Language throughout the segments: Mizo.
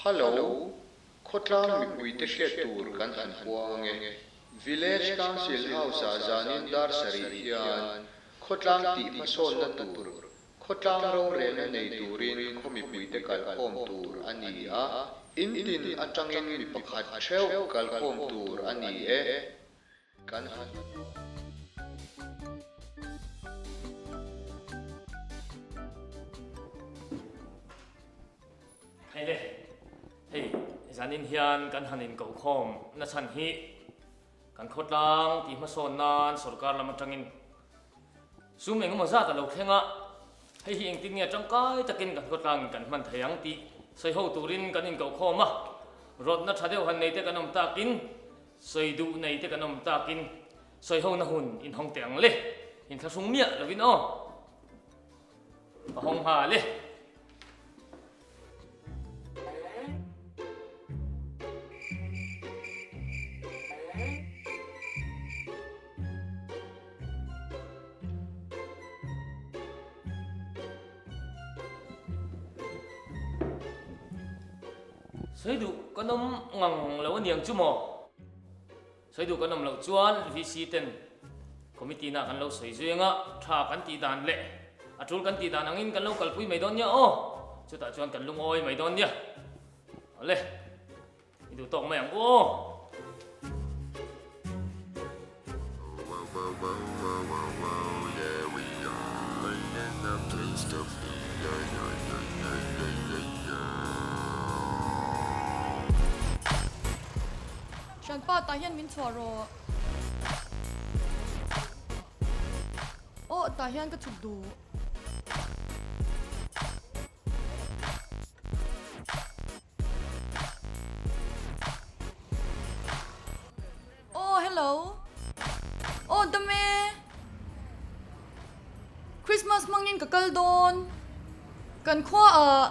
Hello, khawtlang mipuite hriat tur kan han puang ang e. Village Council House-ah zanin dar sarih hian khawtlang tih hmasawnna tur, khawtlang rorelna nei turin khaw mipuite kalkhawm tur a ni a, in tin atangin mi pakhat theuh kalkhawm tur a ni e. Kan han. Hei le, hei zanin hian kan han inkohkhawm na chhan hi kan khawtlang tih hmasawn nan sorkar lam atangin sum engemaw zat a lo thleng a, hei hi engtin nge tangkai takin kan khawtlangin kan hman thei ang tih sawi ho turin kan inkohkhawm a, rawtna tha deuh han nei te kan awm takin Sawi duh nei te kan awm takin sawi ho na hun in hawng teh ang le, in thlahrung miah lovin aw. Ka hawng nghal e. Sawi duh kan awm ngang lo aniang chu maw? Sawi duh kan awm loh chuan VC ten committee na kan lo sawi zui anga tha kan tih dan leh a tul kan tih dan angin kan lo kalpui mai dawn nia aw. Chutah chuan kan lungawi mai dawn nia. Awle, i duh tawk mai ang u aw. Hranpa tah hian min chhuah rawh. Aw tah hian ka chhuk duh. Aw hello. Aw dam e. Christmas hmangin ka kal dawn. Kan khua ah.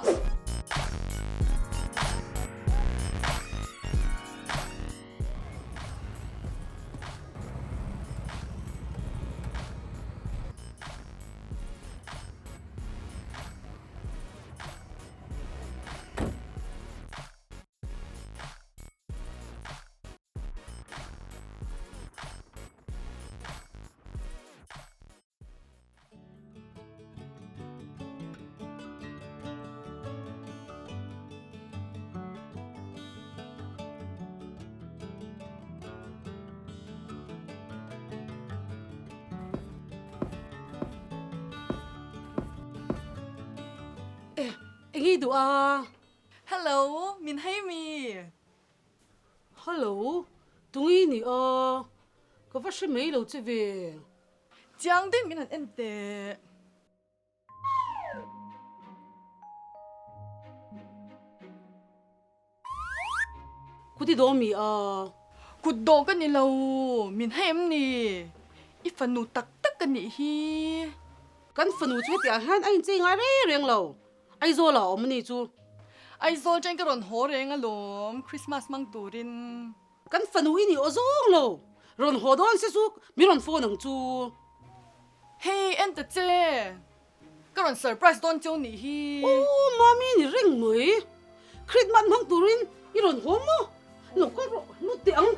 Eh, eng i duh a? Hello, min hei mi? Hello, tungi ni a? Ka va hre mai lo che ve. Chiang deuh min han en teh. Kut i dawh mi a? Kut dawh ka ni lo, min hei em ni? I fanu tak tak ka nih hi. Kan fanu chu hetiang hian a inchei ngai reng reng lo, Aizawl ah a awm a ni chu. Aizawl chen ka rawn haw reng alawm, Christmas hmang turin. Kan fanu i nih aw zawng lo, rawn haw dawn se chu min rawn phone ang chu. Hei en ta che, ka rawn surprise dawn cheu nih hi. Aw mami ni reng mai, Christmas hmang turin i rawn haw maw? Lo kal rawh, lut teh ang.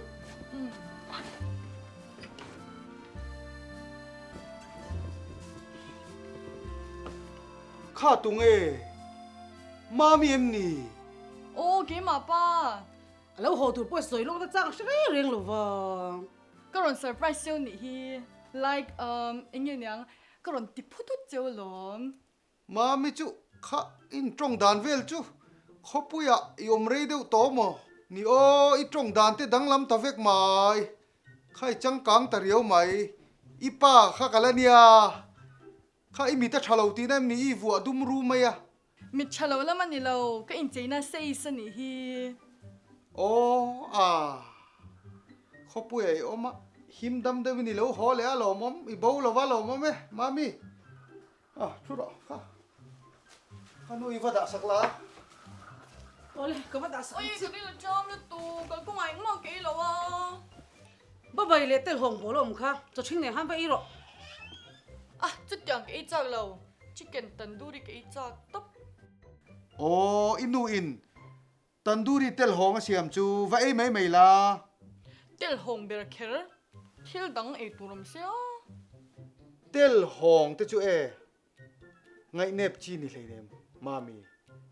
Kha tunge? Mami em ni? Aw keimah pa. A lo haw tur pawh sawi lawk na chang hre reng reng lo va. Ka rawn surprise cheu nih hi like um eng nge niang ka rawn ti phut ut cheu alawm. Mami chu kha in tawng dan vel chu khawpuiah i awm rei deuh tawh maw? Ni aw i tawng dan te danglam ta vek mai. Kha i changkang ta riau mai. I pa kha ka la nia. Kha i mit a tha lo tihna em ni i vuah dum ru mai a. Mit tha lo lam a ni lo, ka incheina says a nih hi. Aw a, khawpui a i awm a, him dam deuhin i lo haw leh a lawmawm, i bo lo va lawmawm e, mami. A, thu rawh, kha, ka nu i va dah sak la. Awle, ka va dah sak ang che. Oi, ka ril a cham lutuk, kal kawngah engmah ka ei lo a. Babai leh tel hawng bawl a awm kha, chaw ṭhing nen khan va ei rawh. A, chutiang ka ei chak lo. Chicken tandoori ka ei chak tawp. Aw, i nu in Tandoori telhawng a siam chu va ei mai mai la. Telhawng ber kher thil dang ei tur awm sia. Telhawng te chu e ngaihnep chi ni hleinem Mami,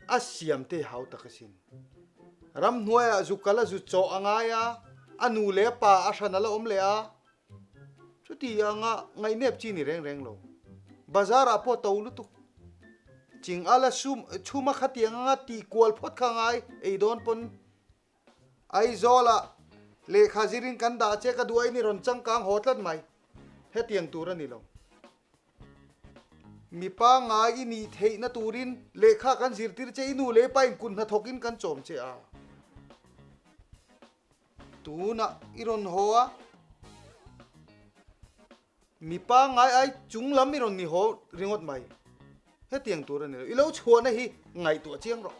a siam te hau tak asin. Ramhnuaiah zu kal a zu chawh a ngai a, a nu leh a pa a hran a la awm leh a. Chuti anga ngaihnep chi ni reng reng lo. Bazar ah pawh to lutuk. Ching ala sum chhuma khatiang anga tih kual phawt kha ngai ei dawn pawn Aizawl ah lehkha zirin kan dah che ka duh a ini rawn changkang haw tlat mai. Hetiang tur a ni lo. Mi pangngai i nih theihna turin lehkha kan zirtir che i nu leh pa in kut hnathawk in kan chawm che a. Tunah i rawn haw a, mi pangngai ai chung lam i rawn ni haw ringawt mai. Hetiang tur a ni lo. I lo chhuahna hi ngaihtuah chiang rawh.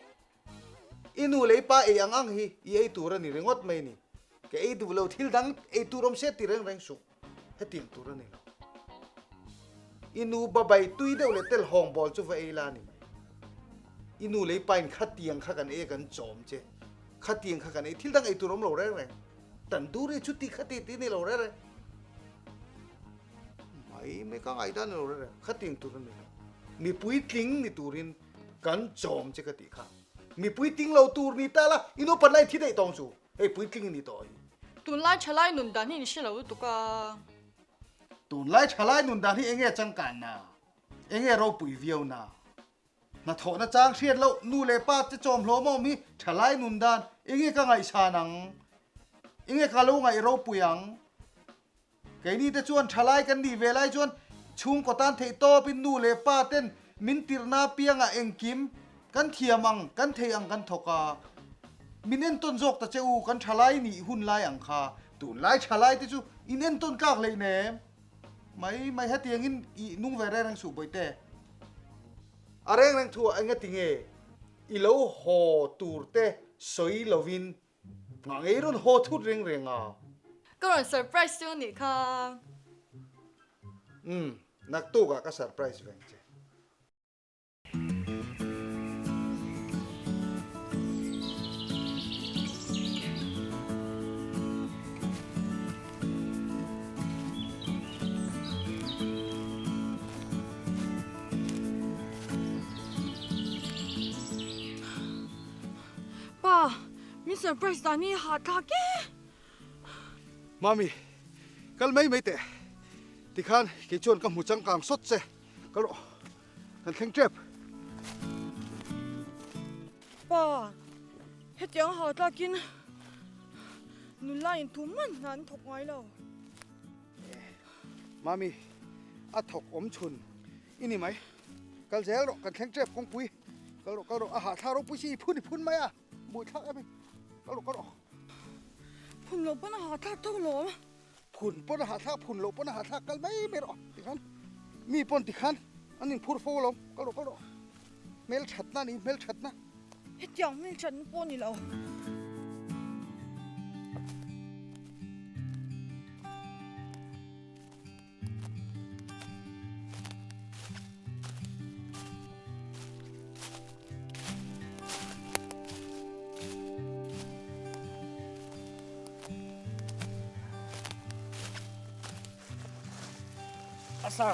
I nu leh i pa ei ang ang hi i ei tur a ni ringawt mai ni. Ka ei duh lo thil dang ei tur awm se ti reng reng suh. Hetiang tur a ni lo. I nu babai tui deuh leh tel hawng bawl chu va ei la a ni mai. I nu leh i pain khatiang kha kan ei a kan chawm che. Khatiang kha kan ei thil dang ei tur awm lo reng reng. Tandoori chu ti khati ti ni lo reng reng. Mai mai ka ngaihdan ni lo reng reng. Khatiang tur a ni lo. Mipui tling ni turin kan chawm che ka tih kha. Mipui tling lo tur ni ta la i nupan lai thi daih tawng chu. Hei puitling i ni tawh hi. Tunlai thalai nun dan hi in hre lo lutuk a. Tunlai thalai nun dan hi enge changkanna? Enge ropui viauna? Hnathawhna chang hriat loh nu leh pa te chawm hlawm awm hi thalai nun dan enge ka ngaihsan ang? Enge ka lo ngaih ropui ang? Keini te chuan thalai kan nih ve lai chuan chhungkaw tan theih tawpin nu leh pa ten min tirhna apiangah engkim kan thiam ang, kan thei ang kan thawk a. Min entawn zawk ta che u, kan thalai nih hun lai ang kha. Tunlai thalai te chu in entawn tlak hleih nem. Mai mai hetiangin i nung ve reng reng suh bawihte. A reng reng thu ah engati nge i lo haw tur te sawi lovin Ngah ngei rawn haw thut reng reng a. Ka rawn surprise chu anih kha. Umm, naktuk ah ka surprise veng che. Pa, min surprise dan hi ha thlak e! Mami, kal mai mai teh. Tikhan kei chuan ka hmu changkang sawt che. Kal rawh, kan thleng tep. Pa, hetiang ha tlakin nula in thu man hna an thawk ngai lo. Mami, a thawk awm chhun i ni mai. Kal zel rawh, kan thleng tep kawngpui. Kal rawh, kal rawh, a hahthlak ropui si, i phun i phun mai a, buaithlak em i, kal rawh, kal rawh. Phun loh pawn a hahthlak tho lawm. Phun pawn a hahthlak, phun loh pawn a hahthlak, kal mai mai rawh tikhan, mi pawn tikhan an inphur fo alawm, kal rawh, kal rawh, hmelthatna a ni, hmelthatna. Hetiang hmelthatna pawh a ni lo. Asa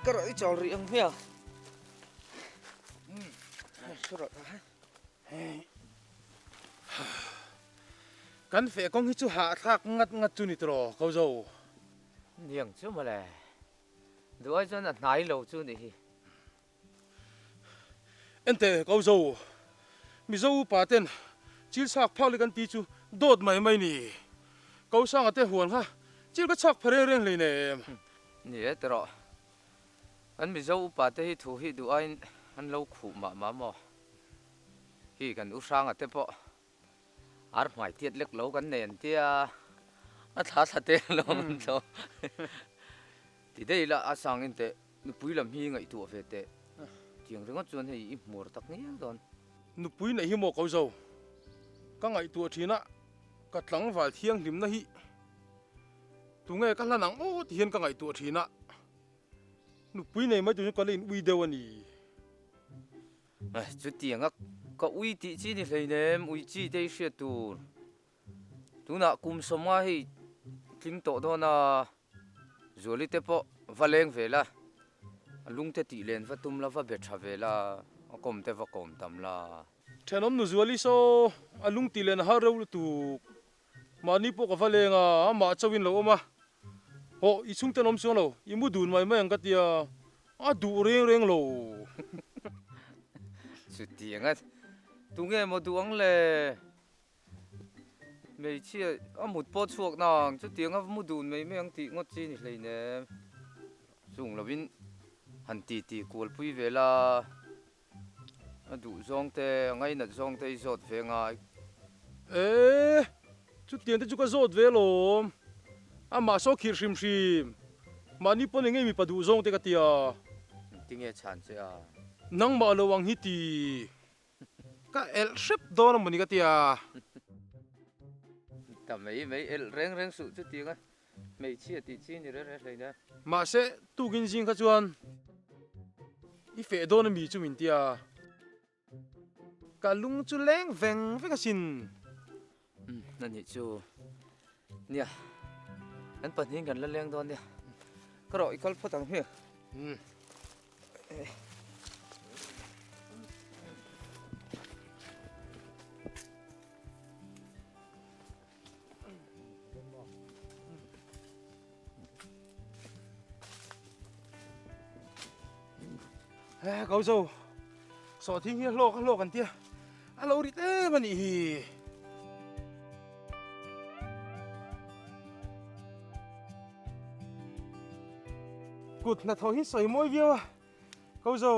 ka rawh i chawl rih ang hmiang. Kan feh kawng hi chu hahthlak ngat ngat chu ni tawh ko zo. Niang chu mawle. Duh ai chuan a hnai lo chu nih hi. Ente ko zo. Mizo upa ten chil chhak phak leh kan ti chu dawt mai mai ni. Ko Sanga te huan kha chil ka chhak pha reng reng hleinem. Ni e tawh. Kan Mizo upa te hi thu hi duh aiin an lo khuh mah mah maw? Hi kan u Hranga te pawh ar hmai tiat lek lo kan nei an tia, a thla thla te lo an tlo. Ti daih ila a sang in teh nupui lam hi ngaihtuah ve teh tiang ringawt chuan hei i hmuar tak ngial dawn. Nupui neih hi maw ko zo? Ka ngaihtuah thin a, ka tlangval thianghlimna hi tunge ka hlan ang aw ti hian ka ngaihtuah thin a. Nupui nei mai tur chu ka la in ui deuh a ni. Chutianga Ka ui tih chi ni hleinem, ui chi te i hriat tur. Tunah kum sawmnga hei tling tawh dawn a, Zuali te pawh va leng ve la, a lung te tih len va tum la, va be tha ve la, a kawm te va kawm tam la. Thenawm nu Zuali saw a lung tih len a har reuh lutuk, mahni pawh ka va leng a, amah chauhin lo awm a, hawh i chhungte an awm chuang lo, i mu dun mai mai ang ka tia, a duh reng reng lo. Chutiang a, tunge maw duh ang le? Hmeichhia a mut pawh chhuak nang chutiang a mu dun mai mai ang tih ngawt chi ni hleinem. Chung lovin han ti ti kual pui ve la, a duh zawng te, a ngainat zawng te i zawt ve ngai. E, chutiang te chu ka zawt ve alawm. Amah saw khirh hrim hrim, mahni pawn eng nge mipa duh zawng te ka tia. Engtinge chhan che a? Nangmah lo ang hi ti. Ka elh hrep dawn a mawni ka tia. Ta mai mai elh reng reng suh chutiang a hmeichhia tih chi ni reng reng hleina. Mahse tukin zing kha chuan i feh dawn a mi chu min tia. Ka lung chu leng veng veng asin. Umm anih chu nia kan pahnihin kan la leng dawn nia ka rawh i kal phawt ang hmiang. Umm. He kau zo sawhthing hi a hlawk a hlawk an tia a lo rit em a nih hi. Kut hnathawh hi sawi mawi viau a, ko zo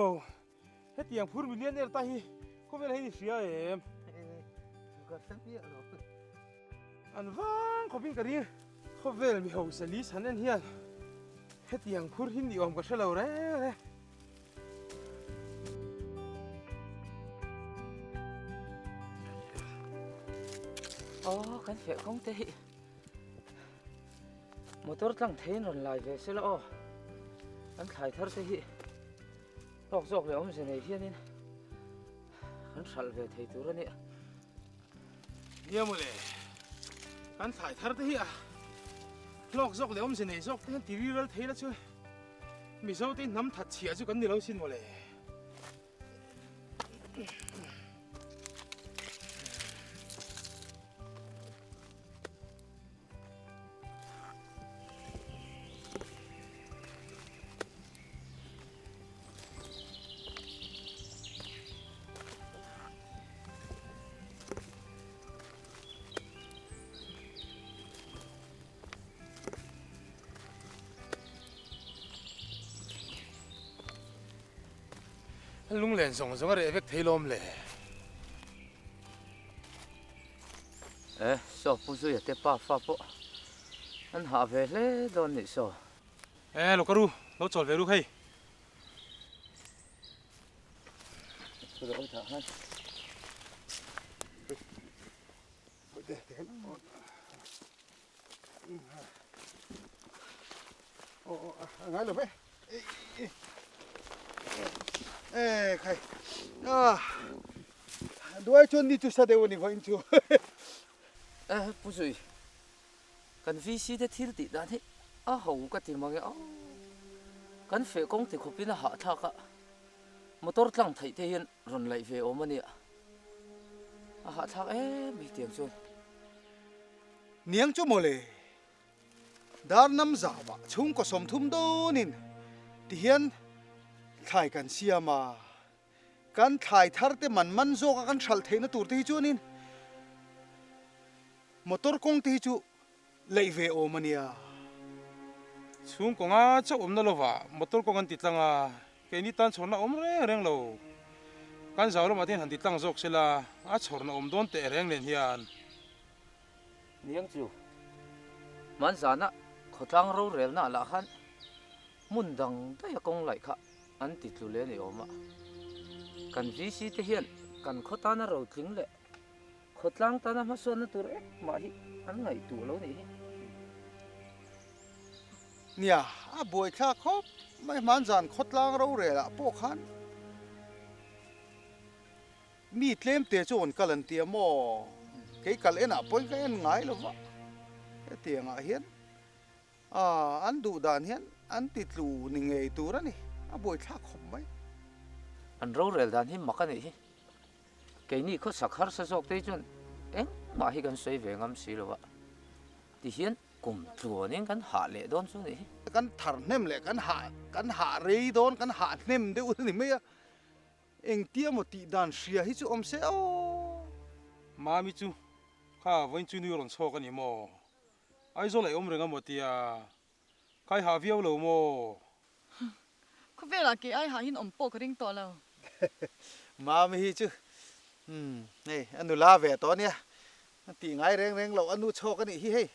hetiang phur millionaire ta hi khawvel hi ni hria em? An vang khawpin ka ring khawvel mi hausa li chhan en hian hetiang phur hi ni awm ka hre lo reng reng. Aw kan feh kawng te hi. Motor tlang theiin rawn lai ve se la aw, kan thlai thar te hi hlawk zawk leh awmze nei hianin kan hralh ve thei tur a nia. Nia mawle, kan thlai thar te hi a hlawk zawk leh awmze nei zawk te hian ti riral thei la chu Mizo te hnam that chhiah chu kan ni lo sin mawle. Lunglen zawng zawng a reh vek thei lawm le. E, saw Pu Zuia te pa fa pawh an hah ve hle dawn nih saw. E, lo ka ru, lo chawl ve ru hei. Ngai lo ve. E khai. Ah. Duai chuan ni chu sa deuh ani vawiin chu. E Pu Zui, kan VC te thil tih dan hi a ho ka ti mang e aw. Kan feh kawng ti khawpin a hahthlak a, motor tlang theih te hian rawn laih ve awm a nia. A hahthlak em mai tiang chuan. Niang chu mawle. Dar nam zauah chhungkaw 30 dawnin tihian thlai kan siam a, kan thlai thar te man man zawka kan hralh theihna tur te hi chuanin motor kawng te hi chu laih ve awm a nia. Chhungkaw nga chauh awmna lovah motor kawng an ti tlang a, keini tan chhawrna awm reng reng lo. Kan zau lamah te hian han ti tlang zawk sela a chhawrna awm dawn teh reng nen hian. Niang chu, hmanzana khawtlang rorelna lah khan hmun dang daih a kawng laih kha an ti tlu leh a ni awm a. Kan VC te hian kan khaw tana rotling leh khawtlang tana hmasawnna tur engmah hi an ngaihtuah lo nih hi. Nia, a buaithlak khawp mai hmanzan khawtlang rorel ah pawh khan. Mi tlem te chu an kal an ti a maw? Kei kal enah pawhin ka en ngai lo va, hetiangah hian an duh dan hian an ti tlu ni ngei tur a ni, a buaithlak khawp mai. An rorel dan hi mak a nih hi. Keini khawsak harsa zawk te hi chuan engmah hi kan sawi ve ngam si lo a, tihian kum tluanin kan hah leh dawn chu a nih hi. Kan thar hnem leh kan hah kan hah rei dawn, kan hah hnem deuh a ni mai a. Engtia maw tih dan hria hi chu awm se aw. Mami chu kha vawiin chu nui rawn chhawk a ni maw? Aizawl a awm reng a maw tia? Kai hah viau lo maw? Khawvelah kei ai hahin awm pawh ka ring tawh lo. Mami hi chu umm hei a nula ve tawh a nia, a tih ngai reng reng loh a nu chhawk a nih hi hei.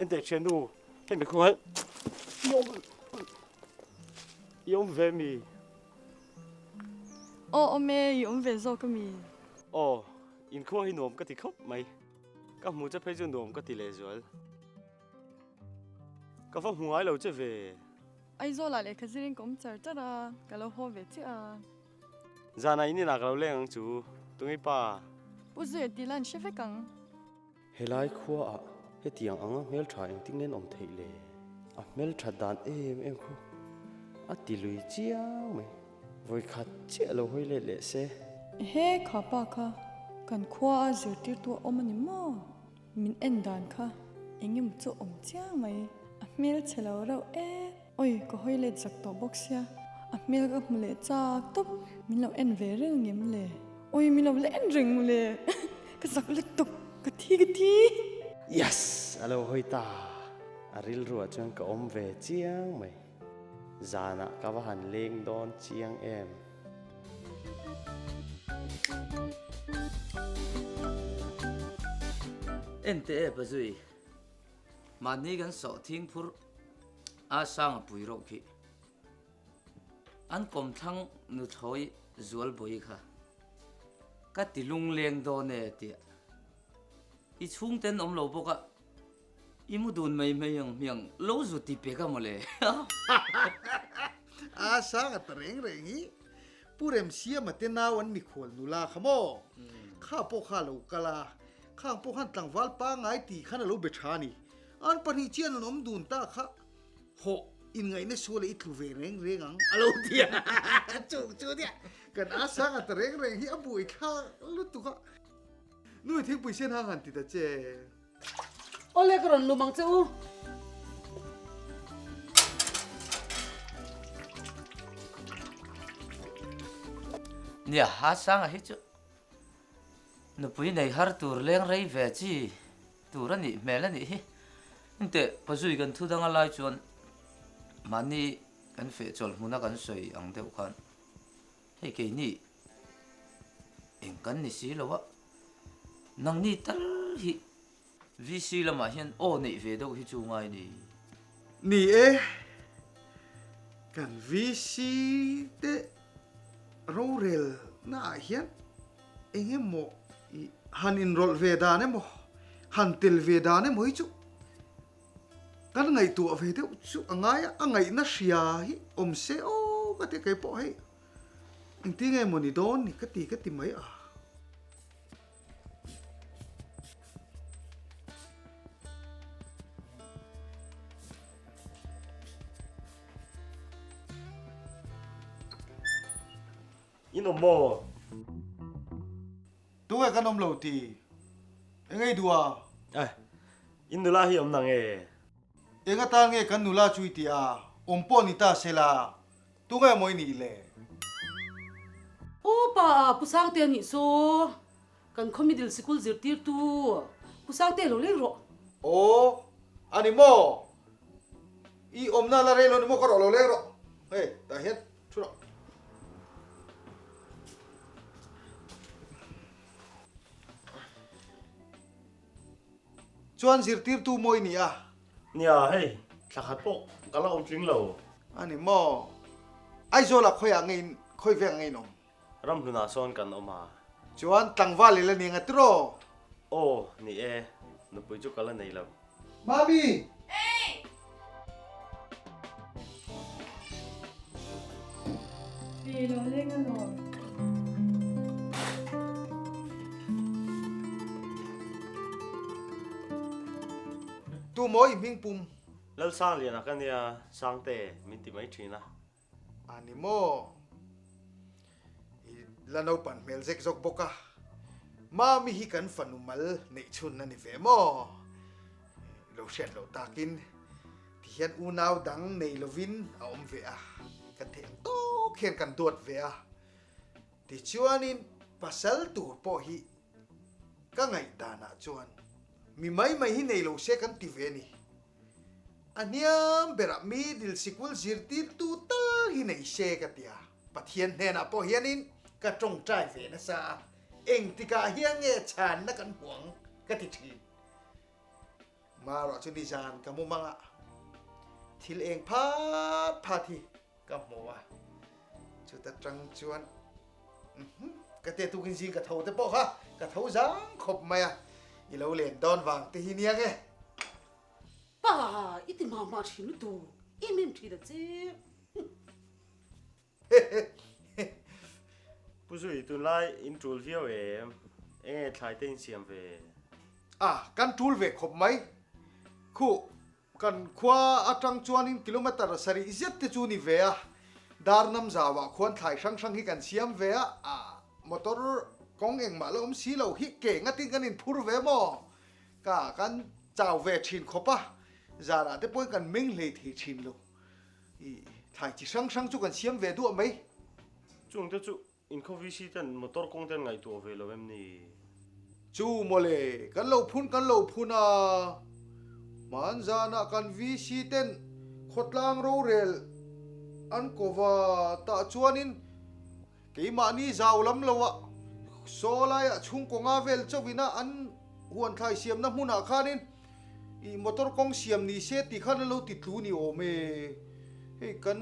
Enteh thiannu, hemi khual i awm ve mi? Aw awm e, i awm ve zawk a mi? Aw, inkhua hi nuam ka ti khawp mai. Ka hmu che phei chu nuam ka ti lehzual. Ka va hmu ngai lo che ve. Aizawlah lehkha zirin ka awm char char a, ka lo haw ve chiah a. Zanah in inah ka lo leng ang chu, tunge pa? Pu Zuia tih la an hre vek ang. Helai khuaah hetiang anga hmeltha engtin ngen awm theih le? A hmelthat dan em em khu a ti lui chiang mai. Vawikhat chiah lo hawi let leh se. Ehe kha pa kha kan khua a zirtirtu a awm a ni maw? Min en dan kha eng emaw chu awm chiang mai. A hmel chhe lo reuh e. Oi ka hawi let zak tawh bawk sia. A hmel ka hmu leh chak tawp. Min lo en ve reng ngem le. Oi min lo la en reng mu le. Ka zak lutuk ka thi ka thi. Yes! A lo hawi ta. A rilruah chuan ka awm ve chiang mai. Zanah ka va han leng dawn chiang em. Enteh e Pazui, mahni kan sawh thing phur a sang a pui reuh khi. An kawmthlang nuthlawi Zualbawi kha ka ti lungleng dawn e tia i chhungten awm lo bawk a. I mu dun mai mai ang hmiang lo zu ti pek a mawle. A sang a ta reng reng hi Pu Remsiama te nau an mikhual nula kha maw? Kha pawh kha a lo kal a, khang pawh khan tlangval pangngai tih khan a lo be tha a ni. An pahnih chian an awm dun ta kha hawh inngaihna sual ah i tlu ve reng reng ang a lo ti a. Chung chu nia kan a sang a ta reng reng hi a buaithlak lutuk a. Nui thingpui sen hang han ti ta che. Awle ka rawn lum ang che u. Nia ha sanga hi chu nupui nei har tur leng rei ve chi tur a nih hmel a nih hi. Inteh pazui kan thu danga lai chuan mahni kan feh chawlh hmuna kan sawi ang deuh khan hei keini eng kan ni si lo a. Nangni tal hi VC lamah hian aw neih ve deuh hi chu ngai ni. Ni e, kan VC te rorel naah hian eng emaw i han inrawlh ve dan emaw, han tel ve dan emaw hi chu kan ngaihtuah ve deuh chu a ngai a, a ngaihna hria hi awm se aw ka ti kei pawh hei. Engti nge maw ni dawn ni ka ti ka ti mai a. In awm maw? Tunge kan awm lo ti? Eng ei duh a? Eh, in nula hi awm nang e. Eng atan nge kan nula chu i tih a? Awm pawh ni ta se la, tunge maw i nih le? Aw pa, Pu Sangte a nih saw. Kan khaw middle sikul zirtirtu Pu Sangte lo leng rawh. Aw, a ni maw? I awmna la rei lo ni maw ka rawh lo leng rawh. Hei, tah hian thu rawh. Chuan zirtirtu maw i ni a? Nia, hei, thla khat pawh ka la awm tling lo. A ni maw? Aizawlah khawiah nge in, khawi vengah nge in awm? Ramhlunah sawn kan awm a. Chuan tlangval i la ni anga tiraw? Aw, ni e, nupui chu ka la nei lo. Mami! Ei! Ei lo leng alawm. Tu maw i hming pum? Lalsangliana ka nia, Sangte min ti mai thin a. A ni maw? I la naupan hmel zek zawk bawk a. Mami hi kan fanu mal neih chhun a ni ve maw? I lo hriat loh takin tihian unau dang nei lovin a awm ve a, kan theih ang tawk hian kan duat ve a. Tichuanin pasal tur pawh hi ka ngaihdanah chuan mi mai mai hi nei lo se kan ti ve a ni. A hniam berah mi dil sikul zirtirtu tal hi nei se ka ti a, Pathian hnenah pawh hianin ka tawngtai ve nasa a, engtikah hian nge chhanna kan hmu ang ka ti thin. Marawh chu nizan ka mu mangah thil eng phat phat hi ka hmu a, chuta tang chuan ka te tukin zing ka tho te pawh kha ka tho zang khawp mai a, i lo len dawn vang te hi nia nge. Pa, i ti mah mah thin lutuk, em em thin a che. Pu Zui, tunlai in tul viau em? Enge thlai te in siam ve? A, kan tul ve khawp mai. Khu, kan khua atang chuanin kilometre sarih zet te chu ni ve a, Darnam zauah khuan thlai hrang hrang hi kan siam ve a, a, motor kawng engmah la awm si lo hi ke ngatin kan inphur ve maw? Ka kan chau ve thin khawp a, zanah te pawhin kan meng hlei thei thin lo. I thlai chi hrang hrang chu kan siam ve duah mai. Chung te chu in khaw VC ten motor kawng te an ngaihtuah ve lo em ni? Chu mawle, kan lo phun kan lo phun a, hman zanah kan VC ten khawtlang rorel an ko va tah chuanin Keimahni zau lam loah saw laiah chhungkaw nga vel chauhina an huanthlai siamna hmunah khanin ih motor kawng siam ni se tih khan an lo ti tlu ni awm e. Hei kan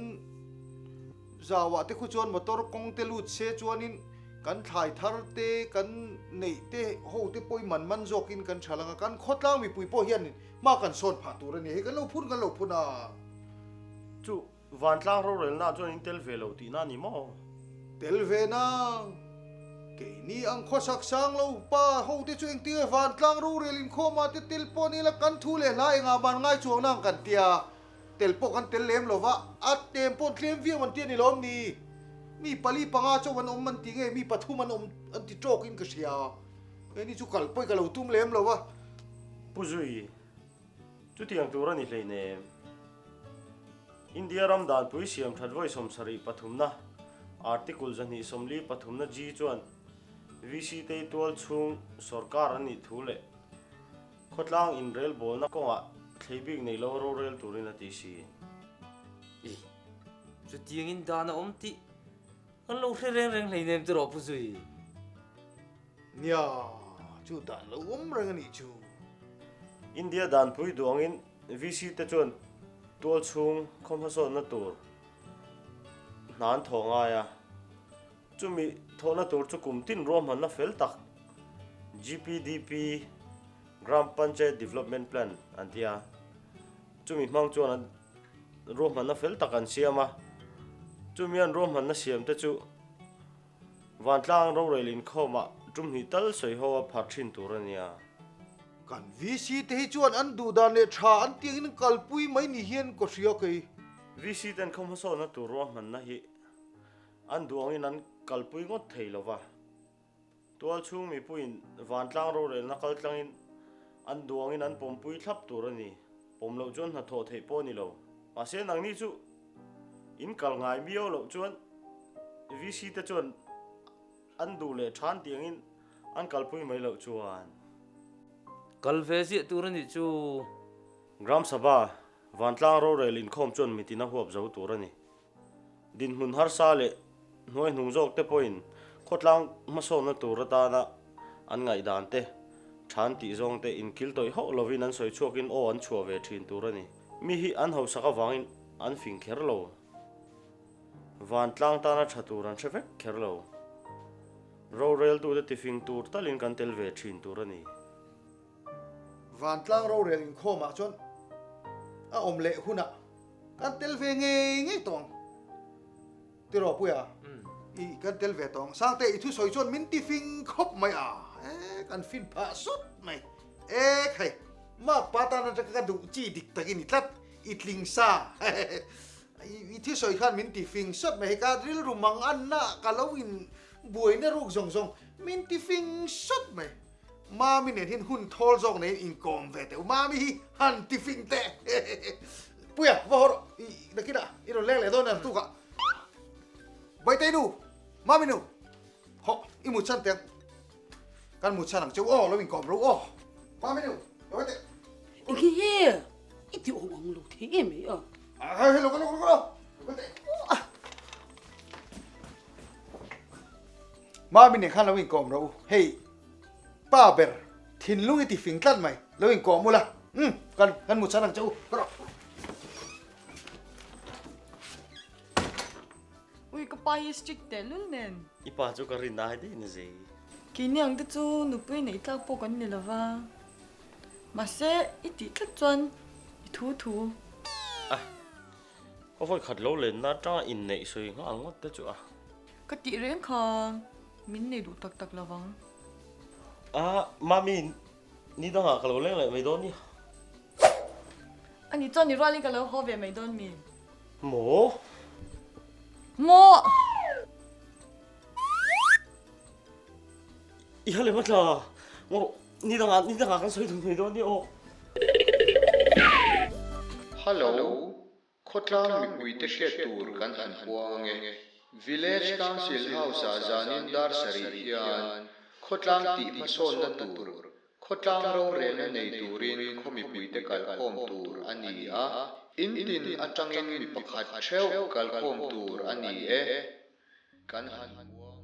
zauah te khu chuan motor kawng te lut se chuanin kan thlai thar te kan neih te ho te pawh i man man zawkin kan tha lang a, kan khawtlang mipui pawh hian hma kan sawn phah tur a ni. Hei kan lo phun kan lo phun a. Chu Vantlang rorelna chuan in tel ve lo tihna a ni maw? Tel ve nang. Keini ang khawsak sang lo pa ho te chu engtinge vantlang rorel inkhawmah te tel pawh ni la kan thu leh hla engah man ngai chuang nang kan tia. Tel pawh kan tel lem lo va, a tem pawh tlem viau an tia ni lawm ni? Mi pali panga chauh an awm an ti nge mi pathum an awm an ti tawkin ka hria. Keini chu kal pawh i ka lo tum lem lo va. Pu Zui, Chutiang tur a ni hleinem. India ram danpui siam that vawi 73 na Article 243 na G chuan VC te tual chhung sorkar an nih thu leh khawtlang inrelbawlna kawngah thlei bik nei lo rorel turin a ti si. I, chutiangin dan a awm tih kan lo hre reng reng hleinem tiraw Pu Zui? Nia, chu dan lo awm reng a nih chu. India danpui duangin VC te chuan tual chhung khaw hmasawnna tur hna an thawh ngai a, chumi thawhna tur chu kum tin ruahmanna fel tak GPDP, Gram Panchayat Development Plan, an ti a, chumi hmang chuan an ruahmanna fel tak an siam a, chumi an ruahmanna siam te chu Vantlang rorel inkhawmah tum hnih tal sawi ho a phar thin tur a nia. Kan VC te hi chuan an duh dan leh tha an tiangin an kalpui mai ni hian ka hria kei. VC ten khaw hmasawnna tur ruahmanna hi an duh angin an kalpui ngawt thei lo va. Tualchhung mipuiin vantlang rorelna kaltlangin an duangin an pawmpui thlap tur a ni. Pawm loh chuan hnathawh theih pawh a ni lo. Mahse nangni chu in kal ngai miau loh chuan VC te chuan an duh leh than tiangin an kalpui mai loh chuan. Kal ve ziah tur a nih chu. Gram Sabha, Vantlang rorel inkhawm chuan mitin a huap zo tur a ni. Dinhmun harsa leh hnuaihnung zawk te pawhin khawtlang hmasawnna tur atana an ngaihdan te, than tih zawng te inkil tawih hauh lovin an sawi chhuakin aw an chhuah ve thin tur a ni. Mi hi an hausak avangin an fing kher lo. Vantlang tana tha tur an hre vek kher lo. Roreltute tifing tur talin kan tel ve thin tur a ni. Vantlang rorel inkhawmah chuan a awm leh hunah kan tel ve ngei ngei tawh ang. Tiraw Puia? I kan tel ve tawh ang. Sangte i thusawi chuan min ti fing khawp mai a, e kan fin phah sut mai. E khai, Makpa tan atanga ka duh chi dik tak i ni tlat, i tling sa. I thusawi khan min ti fing sut mai, hei ka rilru mang anna ka lo in buaina ruk zawng zawng min ti fing sut mai. Mami nen hian hun thawl zawk neiin inkawm ve teh u. Mami hi han ti fing teh. Puia, va haw rawh. I nakinah i rawn leng leh dawn aniang tukah. Baitei nu, Mami nu, hawh i mut chhan teh ang. Kan mut chhan ang che u aw, lo inkawm rawh u aw. Mami nu, lo haw teh. Enge he? I ti awm ang lo thei em mai a. Hei, hei, lo kal, lo kal, lo kal. Lo kal teh. Mami nen khan lo inkawm rawh u. Hei, Pa ber, thinlung i ti fing tlat mai, lo inkawm ula, umm, kan kan mu chhan ang che u, ka rawh. Ui, ka pa hi strict teh lul nen. I pa chu ka rin ai daih na zei. Keini ang te chu nupui neih tlak pawh kan ni lova, mahse i tih tlat chuan i thu thu. A, ka vawi khat lo lenna atanga inneih sawi nghal ngawt te chu a. Ka tih reng kha min nei duh tak tak lovang. A, Mami, ni dangah ka lo leng leh mai dawn nia. A ni chuan i rualin ka lo haw ve mai dawn mi? Maw? Maw! I ha leh hmatla, maw ni dangah ni dangah kan sawi duh mai dawn nia aw. Hello, Khawtlang mipuite hriat tur kan han puang ang e. Village Council House-ah zanin dar sarih hian khawtlang tih hmasawnna tur, khawtlang rorelna nei turin khaw mipuite kalkhawm tur a ni a, in tin atangin mi pakhat theuh kalkhawm tur a ni e. Kan han puang.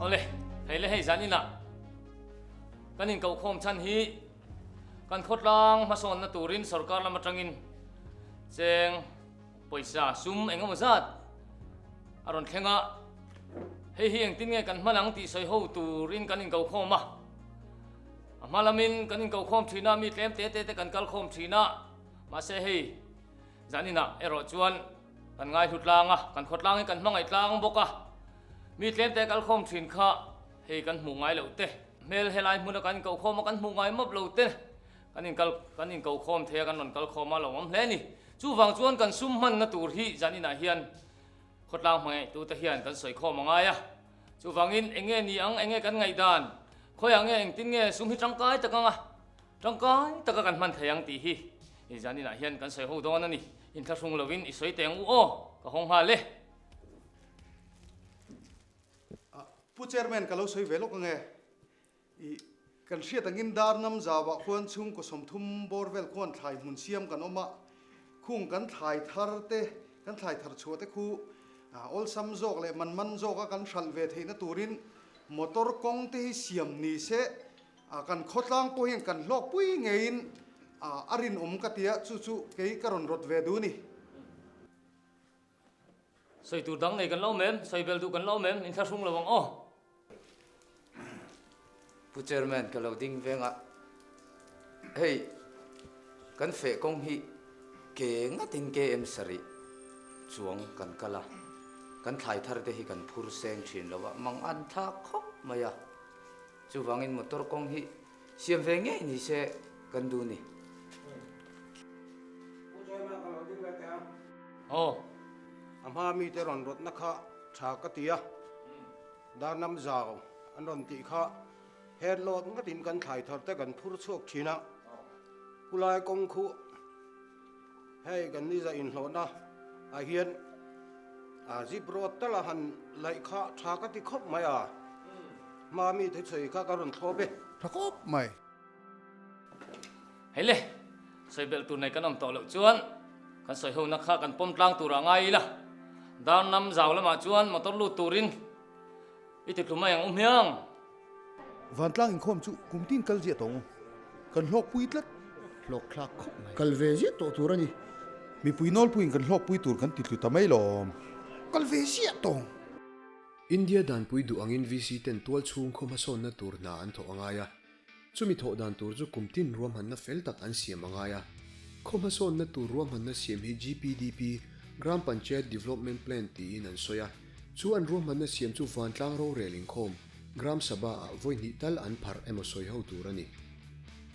Awle, hei le hei zan inah kan inkohkhawm chhan hi kan khawtlang hmasawnna turin sorkar lam atangin cheng pawisa sum eng emaw zat a rawn thleng a, hei hi engtin nge kan hman ang tih sawi ho turin kan inkohkhawm a. A hma lamin kan inkohkhawm thin a, mi tlem te te te kan kalkhawm thin a, mahse hei zaninah erawh chuan kan ngaihlu tlang a, kan khawtlangin kan hmangaih tlang bawk a, mi tlem te kalkhawm thin kha hei kan hmuh ngai loh te, hmel helai hmuna kan inkohkhawm a kan hmuh ngai mawp lo te kan inkal kan inkohkhawm thei a, kan rawn kalkhawm a lo awm hle a ni. Chuvang chuan kan sum hmanna tur hi zaninah hian khawtlang hmangaihtute hian kan sawikhawm a ngai a. Chuvangin eng nge ni ang, eng nge kan ngaihdan, khawiah nge engtin nge sum hi tangkai tak anga tangkai taka kan hman thei ang tih hi i zaninah hian kan sawi ho dawn a ni. Inthlahrung lovin i sawi teng u aw, ka hawng nghal e. Pu Chairman ka lo sawi ve lawk ange. I kan hriat angin dar nam zauah khuan chhungkaw 30 bawr vel khuan thlai hmun siam kan awm a, khung kan thlai thar te, kan thlai thar chhuah te khu awlsam zawk leh man man zawka kan hralh ve theihna turin motor kawng te hi siam ni se, kan khawtlang pawh hian kan hlawkpui ngeiin a rinawm ka ti a, chu chu kei ka rawn rawt ve duh a ni. Sawi tur dang nei kan lo awm em? Sawi bel duh kan lo awm em? Inthlahrung lo ang aw. Pu Chairman ka lo ding veng a, hei kan feh kawng hi ke ngatin KM sarih chuang kan kal a, kan thlai thar te hi kan phur seng thin lo a, mang an thlak khawp mai a, chuvangin motor kawng hi siam ve ngei ni se kan duh ni. Pu Chairman ka lo ding. Aw. A hma mite rawn rawtna kha tha ka ti a, Darnam zau an rawn tih kha head load ngatin kan thlai thar te kan phur chhuak thin a, Khulai kawng khu hei kan niza inhlawhna ah hian zip road tal a han laih kha tha ka ti khawp mai a, hma mite sawi kha ka rawn thlawp e. Tha khawp mai. Hei le, sawi belh tur nei kan awm tawh loh chuan kan sawi hona kha kan pawm tlang turah ngai ila, Darnam zau lamah chuan motor lut turin i ti tlu mai ang u hmiang. Vantlang inkhawm chu kum tin kal ziah tawh ang u, kan hlawkpui tlat. Hlawk thlak khawp mai. Kal ve ziah tawh tur a ni. Mipui nawlpuiin kan hlawkpui tur kan ti tlu ta mai lawm. Kal ve ziah tawh ang. India danpui duh angin VC ten tual chhung khaw hmasawnna tur hna an thawh a ngai a. Chumi thawh dan tur chu kum tin ruahmanna fel tak an siam a ngai a. Khaw hmasawnna tur ruahmanna siam hi GPDP, Gram Panchayat Development Plan, tiin an sawi a. Chu an ruahmanna siam chu vantlang rorel inkhawm, Gram Sabha, ah vawi hnih tal an pharh emaw sawi ho tur a ni.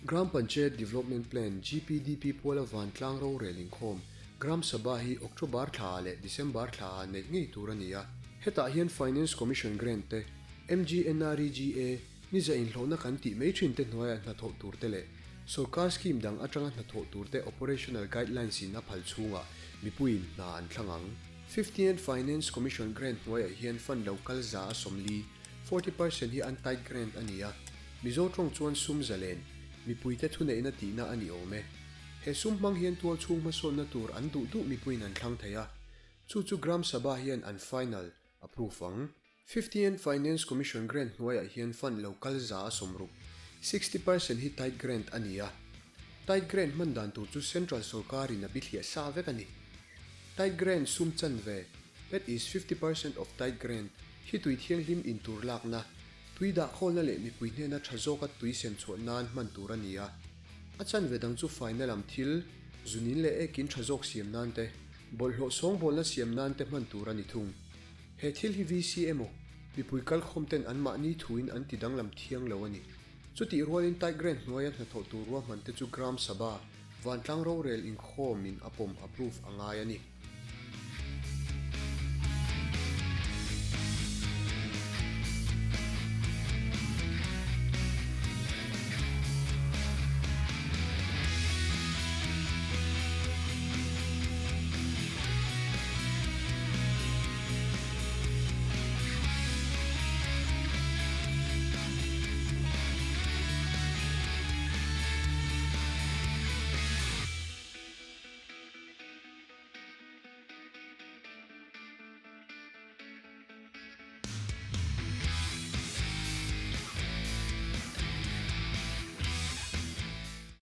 Gram Panchayat Development Plan, GPDP, puala vantlang rorel inkhawm, Gram Sabha, hi October thla ah leh December thla ah neih ngei tur a ni a. Hetah hian Finance Commission grant te, MGNREGA, Ni za inhlawhna kan tih mai thin te hnuaiah hnathawh tur te leh sorkar scheme dang atanga hnathawh tur te operational guidelines in a phal chhungah mipuiin hna an thlang ang. Fiftieth Finance Commission grant hnuaiah hian fund lo kal za a 40, 40%, hi untied grant a ni a, Mizo tawng chuan sum zalen, mipuite thuneihna tihna a ni awm e. He sum hmang hian tual chhung hmasawnna tur an duh duh mipuiin an thlang thei a, chu chu Gram Sabha hian an final approve ang. Fiftieth Finance Commission grant hnuaiah hian fund lo kal za a 60, 60%, hi tight grant a ni a. Tight grant hman dan tur chu Central sorkarin a bithliah sa vek a ni. Tight grant sum chanve, that is 50% of tight grant, hi tui thianghlim in tur lakna, tui dahkhawlna leh mipui hnena tha zawka tui sem chhuah nan hman tur a ni a. A chanve dang chu faina lam thil, zunin leh ekin tha zawk siam nan te, bawlhhlawh sawngbawlna siam nan te hman tur a ni thung. He thil hi VC emaw, mipui kalkhawm ten anmahni thuin an ti danglam thiang lo a ni. Chutih rualin Tigran hnuaia hnathawh tur ruahman te chu Gram Sabha, Vantlang rorel inkhawmin a pawm approve a ngai a ni.